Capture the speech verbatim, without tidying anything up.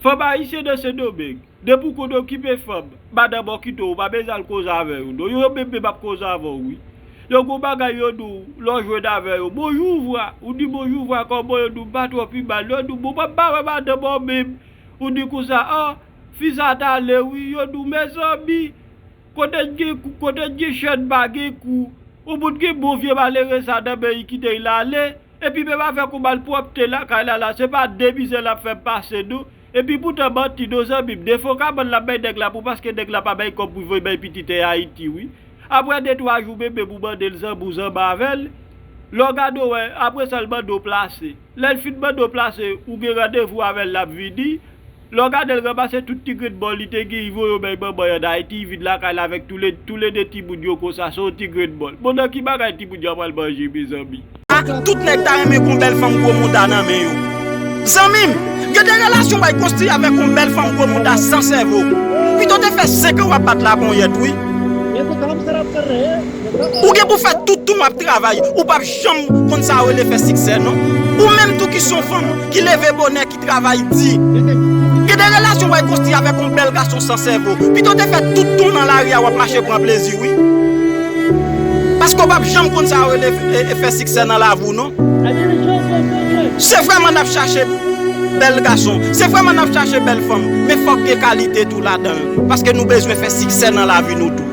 Fanm ayisyen nan Sendomeng, depi w konn okipe fanm, madanm ou kite w, ou pa bezwen al koze avè yo non. Yo menm menm ap koze avè w wi. Yo gon bagay yo di w, lè w jwenn avè yo, bonjou vwa. Ou di bonjou vwa, kòman yo di w pa twò pi mal. Yo di w bon, m ap ba wè madanm ou menm. Ou di konsa, an, fi sa t ale wi. Yo di w mezanmi, kote n gen kou, kote n gen chèn pa gen kou. Ou moun gen bon vye malere sa nan men l kite l ale. Epi menm avèk ou malpwòpte lakay la la, se pa de mizè l ap fè m pase non. Epi poutan manti non zanmi m, defo kabann l ap bay nèg la pou paske nèg la pa bay kòb pou voye bay pitit Ayiti wi. Apre de twa jou bebe pou mande l zanmi w zanmi avè l. Lè w gade w wè, apre sa l mande w plase. Lè l fin mande w plase, ou gen randevou avè l l ap vini. Lè w gade l ranmase tout ti grenn bòl li te gen, li voye yo bay manman l ann Ayiti, li vin lakay la avèk toule, toulede timoun yo konsa, se yon ti grenn bòl. Bon, nan ki bagay timoun yo pral manje, mezanmi? A, tout nèg ta renmen gon bèl fanm gwo mouda nan men yo. Zanmi m, gen de relasyon w bay konstwi avèk yon bèl fanm gwo mouda san sèvo. Pito te fè senk an w ap bat laponyèt, wi. Ou gen pou fè tout tan w ap travay, ou p ap janm konn sa yo rele fè siksè, non. Ou menm tou ki se yon fanm, ki leve bonè, ki travay di. Gen de relasyon w al konstwi avèk yon bèl gason san sèvo. Pito te fè tout tan w nan lari a, w ap mache pran plezi, wi. Paske w p ap janm konn sa yo rele e, e fè siksè nan lavi w, non. Se vrèman n ap chache bèl gason. Se vrèman n ap chache bèl fanm. Men fòk gen kalite tou ladan l. Paske nou bezwen fè siksè nan lavi nou tou.